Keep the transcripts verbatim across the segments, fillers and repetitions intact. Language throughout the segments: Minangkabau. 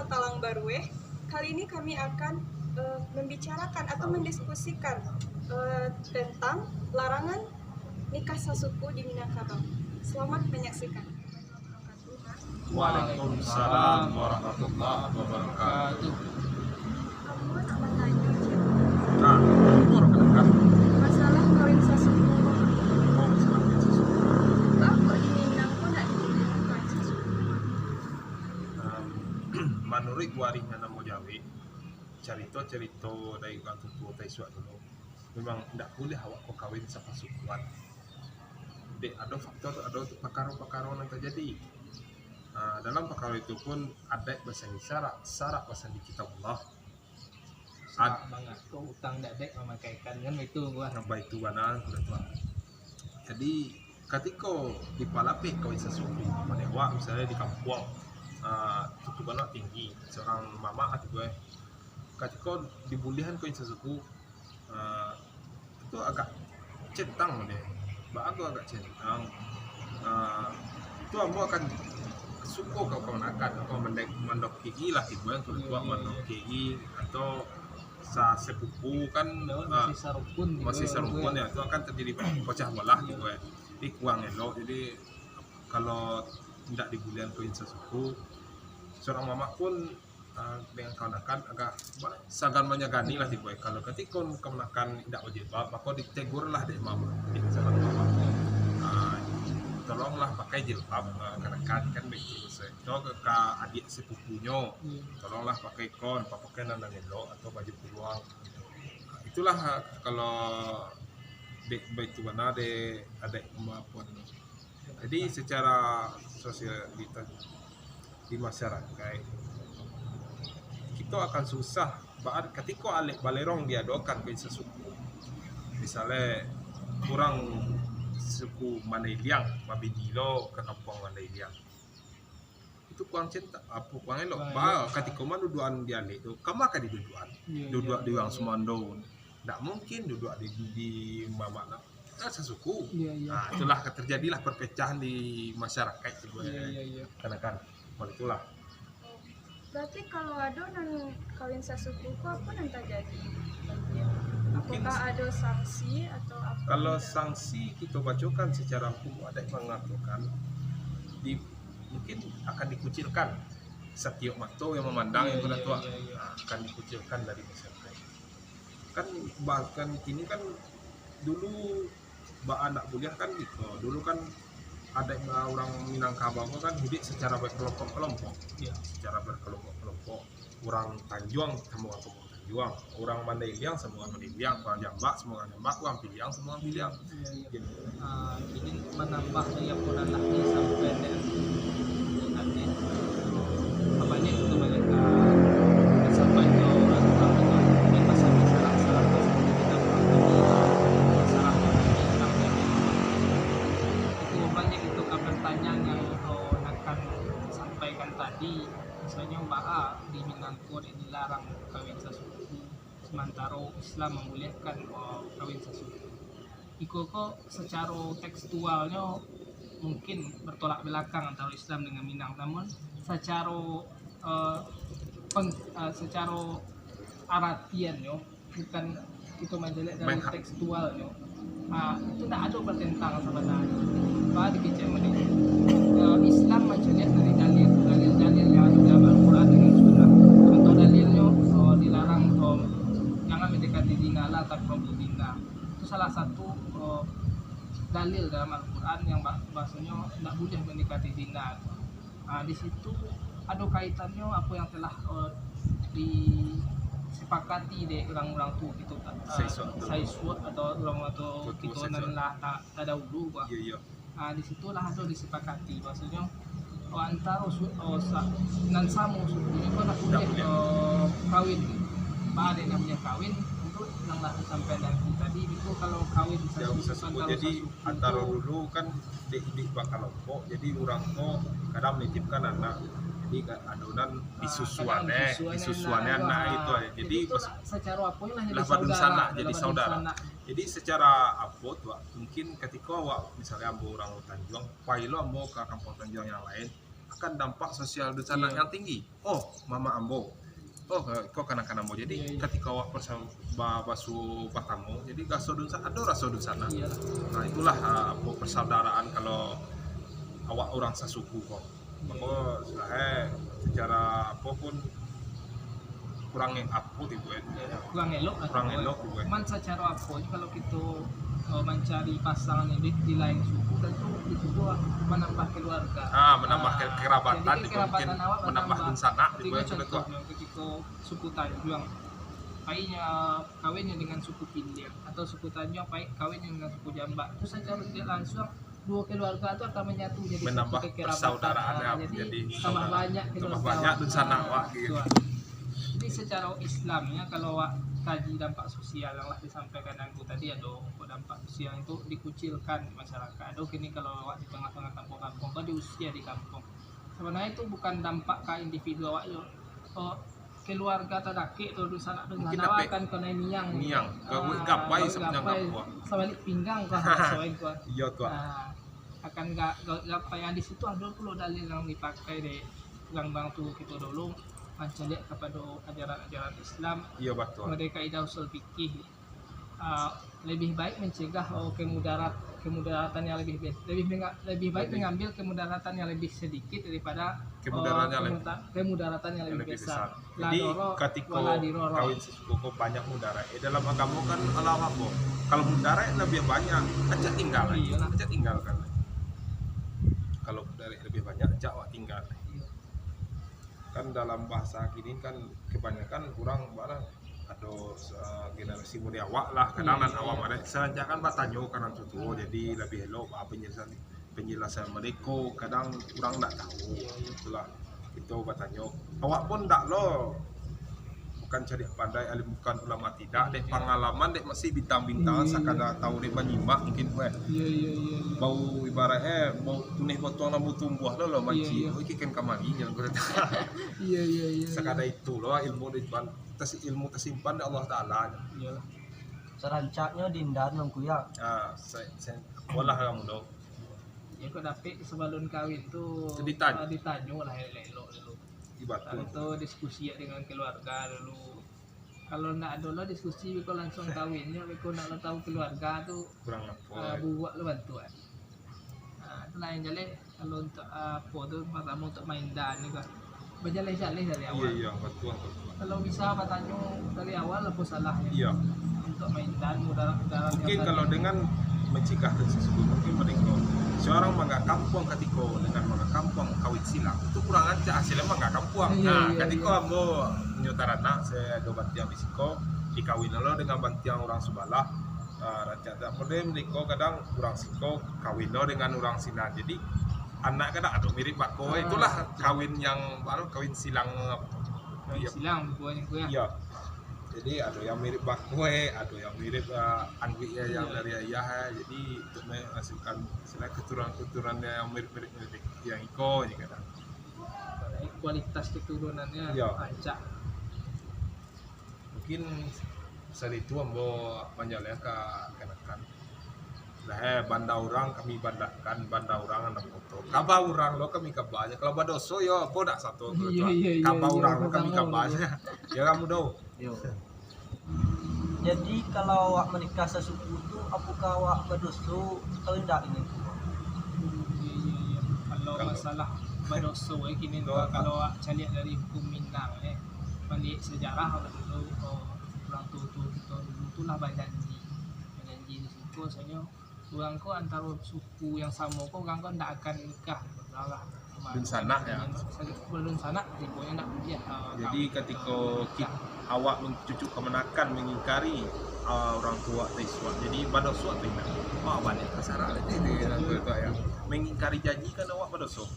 Talang Barueh. Kali ini kami akan, eh, membicarakan atau mendiskusikan, eh, tentang larangan nikah sasuku di Minangkabau. Selamat menyaksikan. Waalaikumsalam warahmatullahi wabarakatuh. Ambo nak batanyo, Cik. Nah, umur berapa? Masalah kawin sasuku. Oh, masalah kawin sasuku. Baa kok di Minang ko nak dibuliahkan kawin sasuku? Em, manuruik warih nan ambo jawek, carito-carito dari urang tuo-tuo taisuak dulu, memang indak buliah awak ko kawin sapasukuan. Dek ado faktor, ado pakaro-pakaro nan tajadi. Ah, dalam pakaro itu pun adaik basandi syarak, syarak basandi kitabullah. Syarak mangato, utang dadaik mamakaikan, kan itu, Bah. Nah, baitu bana, Kuda Tuan. Jadi, katiko dipalapeh kawin sasuku, mano awak misalnyo di kampuang, ah, tutup anak tinggi, surang mamak tu, eh. Katiko dibuliahan kawin sasuku, ah, itu agak centang deh. Baa tu agak centang. Ah, itu ambo akan suko ka kamanakan, atau mandok-, mandokei lah tibo yang tu, Iya, iya, iya. Mandokei atau sasepupu kan, Dah ah, masih sarukun juga, masih sarukun juga. Ya, itu akan terjadi pecah belah Iya. Tibo, eh. Jadi kurang elok. Jadi kalau indak dibuliahan kawin sasuku, surang mamak pun, ah, dengan kamanakan agak ba-, sagan manyagani lah tibo, eh. Kalau katiko kamanakan indak bajilbab, mako ditegur lah dek mamak, dek surang mamak. Ah, tolonglah pakai jilbab, ah, kamanakan kan baitu. Atau ka, ka adiak sepupunyo, Iya. tolonglah pakai kon, pakai nan elok atau baju kuluang. Itulah, ah, kalau dek baitu bana dek adaik mamak pun. Jadi secara sosialita di masyarakat, kito akan susah ba-, katiko alek balerong diadokan kawin sasuku. Misalnyo urang suku Mandai Liang babini lo ka kampuang Mandai Liang. Itu kurang centang, apo, kurang elok. Kurang Ba, elok. Katiko mah duduakan di alek tu, kama ka diduduakan. Iya, Duduak iya, di urang iya. Sumando. Ndak mungkin duduak di, di mamak nak. Kan sasuku. Iya, iya. Nah, itulah terjadilah perpecahan di masyarakat tu. Iya, iya, iya. Karena kan, kalau itulah. Berarti kalau ado nan kawin sasuku ko, apo nan tajadi? Mungkin Apakah ado sanksi atau apo? Kalau Tidak? Sanksi kito bacokan secara hukum adat mangatokan di, mungkin akan dikucilkan satiok mato yang mamandang Iya, yang Kuda iya, Tuak. Iya, iya. Nah, akan dikucilkan dari masyarakat. Kan bahkan kini kan dulu baa ndak buliah kan gitu. Dulu kan adat urang Minangkabau kan hidup secara berkelompok-kelompok. Iya. Secara berkelompok-kelompok. Urang Tanjuang samo urang Tanjuang, urang Mandai Liang samo urang Mandai Liang, urang Jambak samo urang Jambak, urang Piliang samo urang Piliang. Iya, iya. Gitu. Ah, jadi manambah dari apo nan lah disampaikan dari tadi, banyak itu banyak, ah, disampaikan orang-orang itu, dan pasal masalah-masalah pasal kita, masalah itu banyak itu kapan tanya yang kau nak sampaikan tadi, misalnya baa di Minang ko dilarang kawin sasuku, sementara Islam mambolehkan, oh, kawin sasuku. Iko ko secaro tekstualnyo mungkin bertolak belakang antara Islam dengan Minang, namun secaro, eh, peng-, eh, secaro aratiannyo, bukan kito mancaliak dari Mengha- tekstualnyo. Ah, itu ndak ado bertentangan sabananyo. Baa dikecek mah ni. Eh, Islam mancaliak dari dalil, dalil-dalil yang ado dalam Al-Quran dengan Sunnah. Contoh dalilnyo, eh, dilarang, eh, jangan mendekati zina, la taqrabu zina. Itu salah satu, eh, dalil dalam Al-Quran yang ba-, bahasonyo ndak buliah mendekati zina. Ah, di situ ado kaitannyo apo yang telah, eh, disepakati dek urang-urang tuo kito, eh, Saisuak tu. Saisuak atau urang-urang tuo Tuo-tuo kito Saisuak. Nan lah ta-, tadahulu, bah. Iya, iya. Ah, di situlah ado disepakati, maksudnyo, oh, antaro su-, oh, sa-, nan samo sukunyo ko ndak Ndak buliah, buliah. eh, kawin. Baa dek namonyo kawin, itu nan lah disampaikan dari tadi, itu kalau kawin Jauh sasuku, sasuku. antaro Jadi sasuku antaro tu, dulu kan dek iduik bakalompok, jadi urang ko kadang menitipkan anak. Jadi ka-, adonan ah, disusuan, kadang eh, disusuan disusuan anak, anak ah, itu aja. Jadi itu pas lah secara apo lah, jadi lah badun saudara, sanak, jadi lah badun saudara. Sanak. Jadi secara apo tu, mungkin katiko awak misalnya ambo urang Tanjuang, pai lo ambo ka kampuang Tanjuang yang lain, akan dampak sosial dunsanak yang tinggi. Oh, mamak ambo. Oh, ko kanak-kanak ambo. Jadi, katiko awak persa-, ba-, baso batamo, jadi raso dunsa-, ado raso dunsanak. Iyolah. Nah, itulah, ah, apo, persaudaraan kalau awak urang sasuku ko. Mako, sebenarnya secara apo pun kurang e-, apo tibo, eh. Kurang elok lah. Kurang elok tibo, eh. Cuman secara apo ni, kalau kito, eh, mancari pasangan ini di lain suku, tentu di situ manambah keluarga. Ah, manambah ke-, kerabatan jadi tibo, mungkin kerabatan awak manambah dunsanak tibo, eh, contohnyo, katiko suku Tanjuang, painyo kawinnyo dengan suku Pindiang, atau suku Tanjuang pai kawinnyo dengan suku Jambak. Itu secara tidak langsung duo keluarga tu akan menyatu jadi satu kekerabatan. Menambah persaudaraan, ah, jadi tambah banyak keluarga awak. Tambah banyak dunsanak awak, gitu. Jadi secara Islam, ya, kalau awak kaji dampak sosial yang lah disampaikan angku tadi, ado kok dampak sosial itu dikucilkan masyarakat. Ado kini kalau awak di tengah-tengah kampung-kampung, kau diusir di kampung. Sebenarnya itu bukan dampak ka individu awak yo. Oh, keluarga tadakek tu, dunsanak tu, mungkin dunsanak awak kan kanai niang. Niang, ah, gapai, gapai sabalik pinggang ko, raso ko. Iyo tu, ah. Ah, akan ga-, ga-, gapai. Yang di situ ado pulo dalil yang dipakai dek urang-urang tuo kito dulu, mancaliak kapado ajaran-ajaran Islam. Iyo, batua. Model kaidah usul fikih. Ah, lebih baik mencegah, oh, kemudarat-, kemudaratan yang lebih be-, lebih menga-, lebih baik mengambil kemudaratan yang lebih sedikit daripada, oh, kemudaratan yang lebih besar. Jadi, katiko kawin sasuku ko banyak mudarat. Eh, dalam agamo kan alah apo? Kalau mudarat labiah banyak, acak tinggal. Iyolah. Acak tinggalkan. Kalau mudarat labiah banyak, acak awak tinggal. Iyo. Kan dalam bahasa kini kan kebanyakan urang bana ado, eh, generasi muda awak lah, kadang nan awam ado. Saranjak kan batanyo ka nan tuo-tuo, jadi labiah elok, ah, penjelasan, penjelasan mereka kadang urang ndak tahu. Itulah, kito batanyo. Awak pun ndak lo, bukan cadiak pandai, alim bukan, ulama tidak, dek pangalaman, dek masih bintang-bintang, sakadar tahu, dek manyimak mungkin, weh. Iyo, iyo, iyo, iyo. Bau ibaratnyo, bau tuneh botuang nan batumbuah lo, lo mancik. Iyo, iyo. Oh, iki kan kamari, jan ko. Iyo, iyo, iyo, iyo. Sakadar itu lo ilmu di ban-, tas-, ilmu tasimpan di Allah Taala. Iyolah. Sarancaknyo dindan, Ngku, ya. Ah, sa-, sa-, apolah kamu do. Ya, kok dapik sabalun kawin tu, ditan-, ah, ditanyo lah elok-elok dulu. Ibatul. Tantu diskusi dengan keluarga dulu. Kalau ndak ado lo diskusi, beko langsung kawin, nyo beko ndak lo tahu keluarga tu, kurang apo, ah, buruak lo bantuak. Ah, itulah yang jaleh. Kalau untuk, ah, apo tu, pertama untuk main dan ni kan. Bajaleh-jaleh dari awal. Iya, iya, betul, betul. Kalau bisa batanyo dari awal, apo salahnyo? Iya. Untuk main dan mudarat-mudarat. Mungkin kalau dengan mencegah ke sasuku, mungkin mereka seorang mangga kampuang katiko dengan mangga kampuang kawin silang, itu kurang rancak hasilnyo mangga kampuang. Iya, nah, iya, katiko iya. Ambo nyo taranak, saya ado bantiang di siko, dikawin lo dengan bantiang urang subalah. Ah, rancak tak model mereka kadang urang siko kawin lo dengan urang sinan. Jadi, anak kadang ado mirip bako. Ah, itulah betul. Kawin yang, anu, kawin silang, apo tu? Kawin silang, bukannya, ya? Iya. Jadi, ado yang mirip bako, eh, ado yang mirip, ah, angguik ya, yang dari ayah, eh. Jadi, untuk menghasilkan selain keturunan-keturunan yang mirip-mirip, mirip yang iko je kadang. Kualitas keturunannya rancak. Mungkin sari tu ambo manjaleh ka kanakan. Lah, eh, banda urang kami bandakan, banda urang anam koto. Kaba urang lo kami kabanyo. Kalau badoso yo, ambo dak sato tu. Iya, iya, iya, kaba urang lo kami kabanyo. Ya, kamu do. Yo. Jadi, kalau awak manikah sasuku tu, apokah awak badoso atau indak dengan tu? Iya, iya, iya. Kalau masalah badoso, eh, kini tu, kalau awak caliak dari hukum Minang, eh, baliak sejarah awak dulu, oh, urang tuo-tuo kito dulu tu lah bajanji. Bajanji di siko, maksudnyo, urang ko antaro suku yang samo ko, urang ko ndak akan nikah, lah. Dunsanak, ya. Dunsanak, tibo nyo ndak buliah, ah. Jadi, katiko kit-, awak mencucuk kamanakan, mengingkari, ah, urang tuo atau isuak, jadi badoso atau indak? Wah, banyak tasarah lah, gitu, ya. Mengingkari janji kan awak badoso.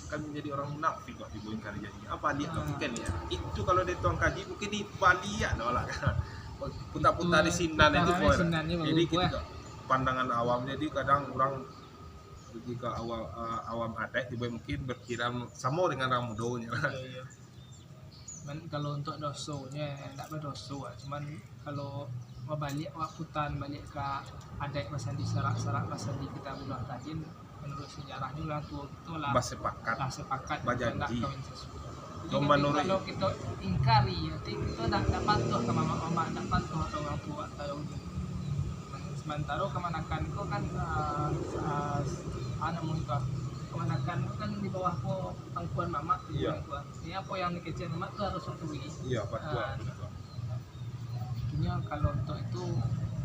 Kan menjadi orang munafik, wak, tibo ingkari janji. Apa lihat tu, mungkin, ya. Itu kalau dia tuang kaji, mungkin dibaliak lah, wak. Putar-putar di sinan itu, pun. Jadi, kita pandangan awam, jadi kadang urang jika awam, ah, awam adaik, tibo mungkin berpikiran samo dengan urang mudo nyo. Iya, iya. Cuman kalau untuk dosonyo, ndak badoso, ah. Cuman kalau babaliak, wak, putar baliak ka adaik basandi, sarak-sarak basandi Kitabullah tadi, Menurut sejarah ni, urang tuo kito lah basepakat, lah sepakat bajanji, nak kawin sasuo. Jadi, kalau kito ingkari, arti kito dak, dak patuah ka mamak-mamak, dak patuah ka urang tuo, atau ni. Sementaro kamanakan ko kan, ah, ah, ah, namo itu, kamanakan ko kan di bawah ko pangkuan mamak, iyo, urang tuo. Jadi, apo yang dikecekan mamak tu harus dituruti. Iyo, patuah. Ah, Inyo kalau untuak itu,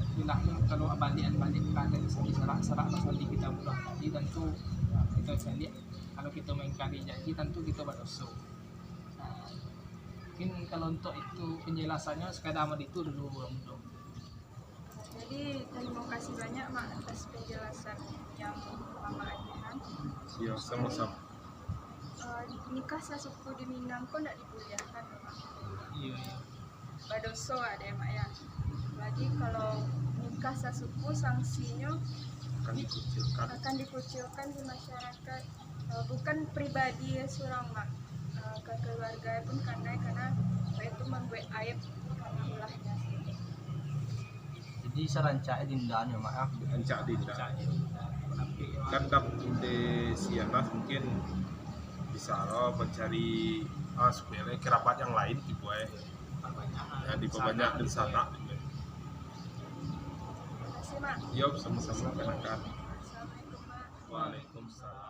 istilahnyo kalau baliak-baliak ka dari segi sarak-sarak pasal di kitab urang tadi, tantu kito caliak, kalau kito maingkari janji, tantu kito badoso. Nah, mungkin kalau untuak itu penjelasannyo, sekadar mah itu dulu, Bang Udo. Jadi, terima kasih banyak, Mak, atas penjelasan yang Mamak agiahkan. Iyo, samo-samo. Eh, nikah sasuku di Minang ko ndak dibuliahkan, Mak. Iyo, iyo. Badoso ado, Mak, ya. Lagi kalau nikah sasuku, sangsinyo akan di-, dikucilkan, akan dikucilkan di masyarakat. Eh, bukan pribadi surang, Mak. Eh, ka keluarga pun kanai, karena itu mambuek aib karena ulahnyo. Jadi, sarancak dinda nyo, Mak, ya? Rancak dinda. Kan dap-, di sinan mungkin bisa lo mancari, ah, supayo kerabat yang lain tibo, eh. Ya, dipabanyak di sana. Terima kasih, Mak. Yo, samo-samo, kamanakan. Assalamualaikum, Mak. Waalaikumsalam.